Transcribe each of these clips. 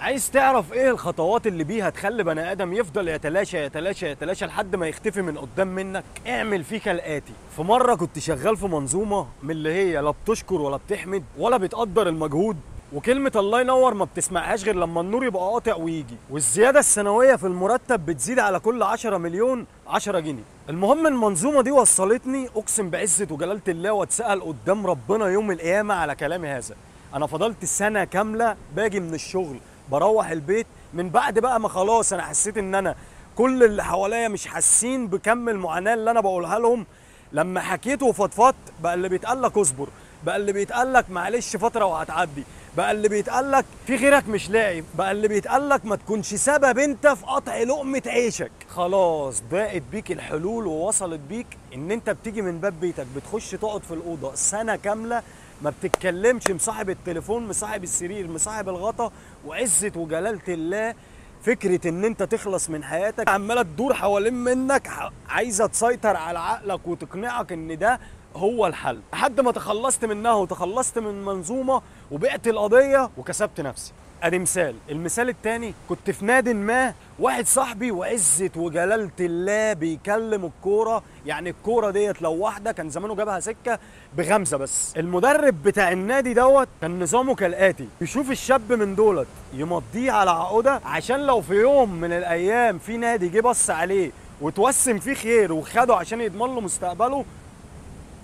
عايز تعرف ايه الخطوات اللي بيها تخلي بني ادم يفضل يتلاشى يتلاشى يتلاشى لحد ما يختفي من قدام منك؟ اعمل فيه كالاتي. في مرة كنت شغال في منظومة من اللي هي لا بتشكر ولا بتحمد ولا بتقدر المجهود، وكلمة الله ينور ما بتسمعهاش غير لما النور يبقى قاطع ويجي، والزيادة السنوية في المرتب بتزيد على كل 10 مليون 10 جنيه. المهم المنظومة دي وصلتني، أقسم بعزة وجلالة الله واتسأل قدام ربنا يوم القيامة على كلامي هذا. أنا فضلت سنة كاملة باجي من الشغل بروح البيت، من بعد بقى ما خلاص أنا حسيت إن أنا كل اللي حواليا مش حاسين بكم المعاناة اللي أنا بقولها لهم. لما حكيت وفضفضت بقى اللي بيتقال لك اصبر، بقى اللي بيتقال لك معلش فترة وهتعدي، بقى اللي بيتقال لك في غيرك مش لاقي، بقى اللي بيتقال لك ما تكونش سبب انت في قطع لقمة عيشك. خلاص ضاقت بيك الحلول ووصلت بيك ان انت بتيجي من باب بيتك بتخش تقعد في الأوضة سنة كاملة ما بتتكلمش، مصاحب التليفون، مصاحب السرير، مصاحب الغطا، وعزة وجلالة الله فكرة ان انت تخلص من حياتك عمالة تدور حوالين منك، عايزة تسيطر على عقلك وتقنعك ان ده هو الحل، لحد ما تخلصت منها وتخلصت من منظومة وبعت القضية وكسبت نفسي. ادي مثال. المثال التاني، كنت في نادي ما، واحد صاحبي وعزة وجلالة الله بيكلم الكورة، يعني الكورة ديت لو واحدة كان زمانه جابها سكة بغمزة بس. المدرب بتاع النادي دوت كان نظامه كالآتي، يشوف الشاب من دولت يمضيه على عقده، عشان لو في يوم من الأيام في نادي جه بص عليه وتوسم فيه خير وخده عشان يضمن له مستقبله،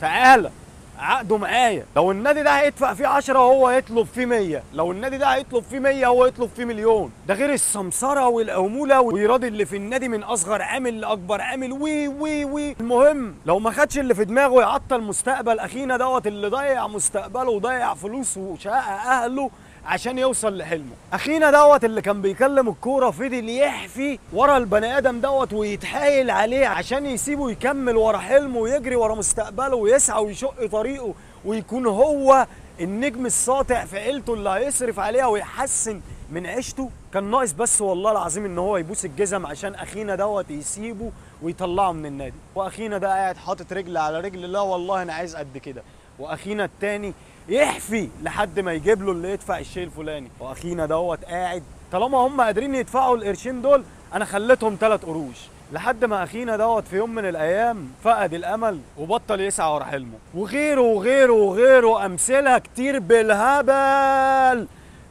تعالى عقده معايا. لو النادي ده هيدفع فيه 10 هو يطلب فيه 100، لو النادي ده هيطلب فيه 100 هو يطلب فيه مليون. ده غير السمسره والعموله ويراضي اللي في النادي من اصغر عامل لاكبر عامل وي وي وي. المهم لو ما خدش اللي في دماغه يعطل مستقبل اخينا دوت اللي ضيع مستقبله وضيع فلوسه وشقى اهله عشان يوصل لحلمه. اخينا دوت اللي كان بيكلم الكورة فضل يحفي ورا البني ادم دوت ويتحايل عليه عشان يسيبه يكمل ورا حلمه ويجري ورا مستقبله ويسعى ويشق طريقه ويكون هو النجم الساطع في عيلته اللي هيصرف عليها ويحسن من عيشته. كان ناقص بس والله العظيم ان هو يبوس الجزم عشان اخينا دوت يسيبه ويطلعه من النادي. واخينا ده قاعد حاطط رجل على رجل، لا والله انا عايز قد كده. واخينا التاني يحفي لحد ما يجيب له اللي يدفع الشيء الفلاني. واخينا دوت قاعد طالما هم قادرين يدفعوا القرشين دول انا خليتهم 3 قروش، لحد ما اخينا دوت في يوم من الايام فقد الامل وبطل يسعى ورا حلمه. وغيره وغيره وغيره، امثلة كتير بالهبل.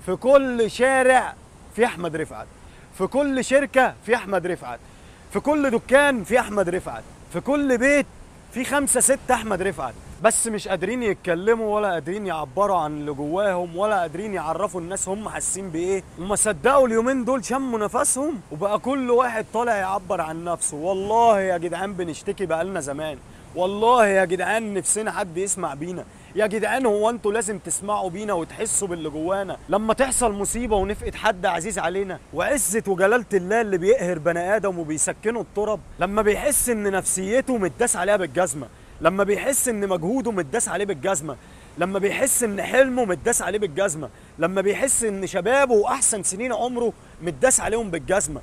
في كل شارع في احمد رفعت، في كل شركة في احمد رفعت، في كل دكان في احمد رفعت، في كل بيت في 5 6 احمد رفعت، بس مش قادرين يتكلموا ولا قادرين يعبروا عن اللي جواهم ولا قادرين يعرفوا الناس هم حاسين بايه. وما صدقوا اليومين دول شموا نفسهم وبقى كل واحد طالع يعبر عن نفسه. والله يا جدعان بنشتكي بقالنا زمان، والله يا جدعان نفسنا حد يسمع بينا، يا جدعان هو انتوا لازم تسمعوا بينا وتحسوا باللي جوانا لما تحصل مصيبة ونفقد حد عزيز علينا. وعزه وجلاله الله اللي بيقهر بني ادم وبيسكنه التراب لما بيحس ان نفسيته متداس عليها بالجزمه، لما بيحس ان مجهوده متداس عليه بالجزمه، لما بيحس ان حلمه متداس عليه بالجزمه، لما بيحس ان شبابه واحسن سنين عمره متداس عليهم بالجزمه.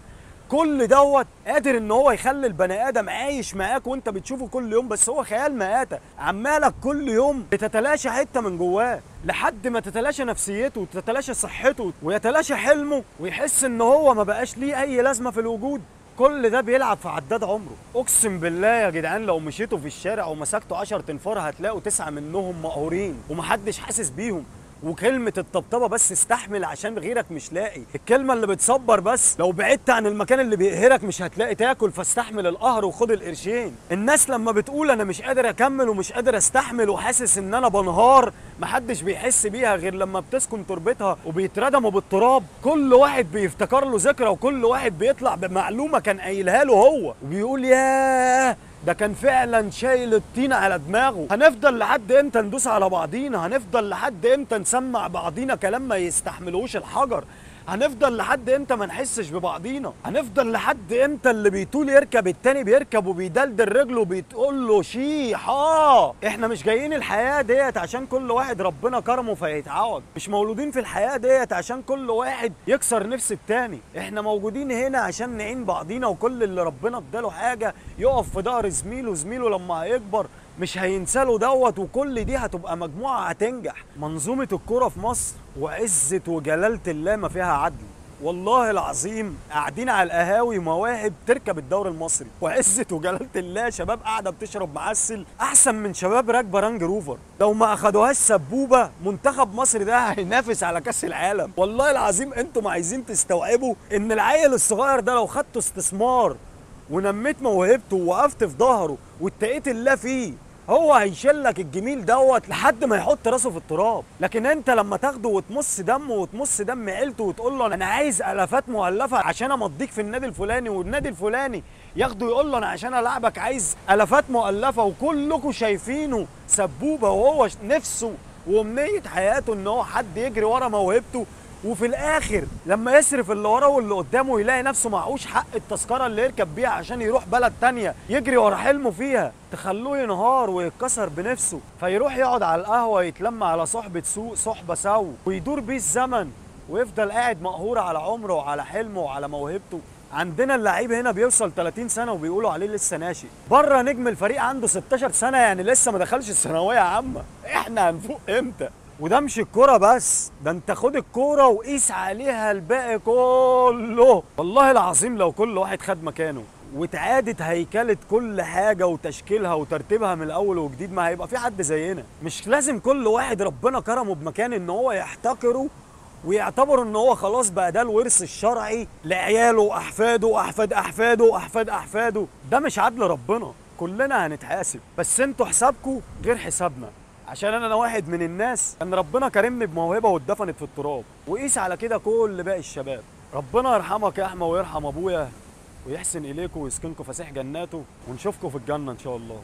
كل دوت قادر ان هو يخلي البني ادم عايش معاك وانت بتشوفه كل يوم، بس هو خيال مآتة عمالك كل يوم بتتلاشى حتة من جواه لحد ما تتلاشى نفسيته وتتلاشى صحته ويتلاشى حلمه ويحس ان هو ما بقاش ليه اي لازمه في الوجود. كل ده بيلعب في عداد عمره. اقسم بالله يا جدعان لو مشيتوا في الشارع ومسكتوا 10 تنفار هتلاقوا 9 منهم مقهورين ومحدش حاسس بيهم. وكلمة الطبطبة بس استحمل عشان غيرك مش لاقي، الكلمة اللي بتصبر بس لو بعدت عن المكان اللي بيقهرك مش هتلاقي تاكل، فاستحمل القهر وخد القرشين. الناس لما بتقول انا مش قادر اكمل ومش قادر استحمل وحاسس ان انا بنهار، محدش بيحس بيها غير لما بتسكن تربتها وبيتردموا بالتراب. كل واحد بيفتكر له ذكرى وكل واحد بيطلع بمعلومة كان قايلها له هو وبيقول ياه ده كان فعلا شايل الطين على دماغه. هنفضل لحد امتى ندوس على بعضينا؟ هنفضل لحد امتى نسمع بعضينا كلام ما يستحملوش الحجر؟ هنفضل لحد امتى ما نحسش ببعضينا؟ هنفضل لحد امتى اللي بيطول يركب التاني بيركب وبيدلدل رجله وبيتقول له شيحه؟ احنا مش جايين الحياة ديت عشان كل واحد ربنا كرمه فيتعوج، مش مولودين في الحياة ديت عشان كل واحد يكسر نفس التاني، احنا موجودين هنا عشان نعين بعضينا، وكل اللي ربنا اداله حاجة يقف في ظهر زميله، زميله لما هيكبر مش هينساله دوت، وكل دي هتبقى مجموعة هتنجح. منظومة الكرة في مصر وعزة وجلالة الله ما فيها عدل، والله العظيم قاعدين على القهاوي مواهب تركب الدوري المصري، وعزة وجلالة الله شباب قاعدة بتشرب معسل احسن من شباب راكبه رانج روفر. لو ما اخدوهاش سبوبه منتخب مصر ده هينافس على كاس العالم. والله العظيم انتم عايزين تستوعبوا ان العيل الصغير ده لو خدته استثمار ونميت موهبته ووقفت في ظهره واتقيت الله فيه، هو هيشيلك الجميل دوت لحد ما يحط راسه في التراب. لكن انت لما تاخده وتمص دمه وتمص دم عيلته وتقول له انا عايز الافات مؤلفه عشان امضيك في النادي الفلاني، والنادي الفلاني ياخده يقول له انا عشان العبك عايز الافات مؤلفه، وكلكم شايفينه سبوبه وهو نفسه وامنيه حياته ان هو حد يجري ورا موهبته، وفي الاخر لما يصرف اللي وراه واللي قدامه يلاقي نفسه معهوش حق التذكرة اللي يركب بيها عشان يروح بلد تانية يجري ورا حلمه فيها، تخلوه ينهار ويتكسر بنفسه، فيروح يقعد على القهوة يتلم على صحبه سوء، صحبه سو، ويدور بيه الزمن ويفضل قاعد مقهور على عمره وعلى حلمه وعلى موهبته. عندنا اللعيب هنا بيوصل 30 سنة وبيقولوا عليه لسه ناشئ، بره نجم الفريق عنده 16 سنة يعني لسه ما دخلش الثانوية عامة. احنا هنفوق امتى؟ وده مش الكورة بس، ده انت خد الكورة وقيس عليها الباقي كله. والله العظيم لو كل واحد خد مكانه واتعادت هيكله كل حاجة وتشكيلها وترتيبها من الاول وجديد، ما هيبقى في حد زينا. مش لازم كل واحد ربنا كرمه بمكان ان هو يحتقره ويعتبر ان هو خلاص بقى ده الورث الشرعي لعياله واحفاده واحفاد احفاده واحفاد احفاده. ده مش عدل ربنا، كلنا هنتحاسب، بس انتوا حسابكم غير حسابنا. عشان انا واحد من الناس ان ربنا كرمني بموهبه واتدفنت في التراب، وقيس على كده كل باقي الشباب. ربنا يرحمك يا احمد ويرحم ابويا ويحسن اليكم ويسكنكم فسيح جناته، ونشوفكم في الجنة ان شاء الله.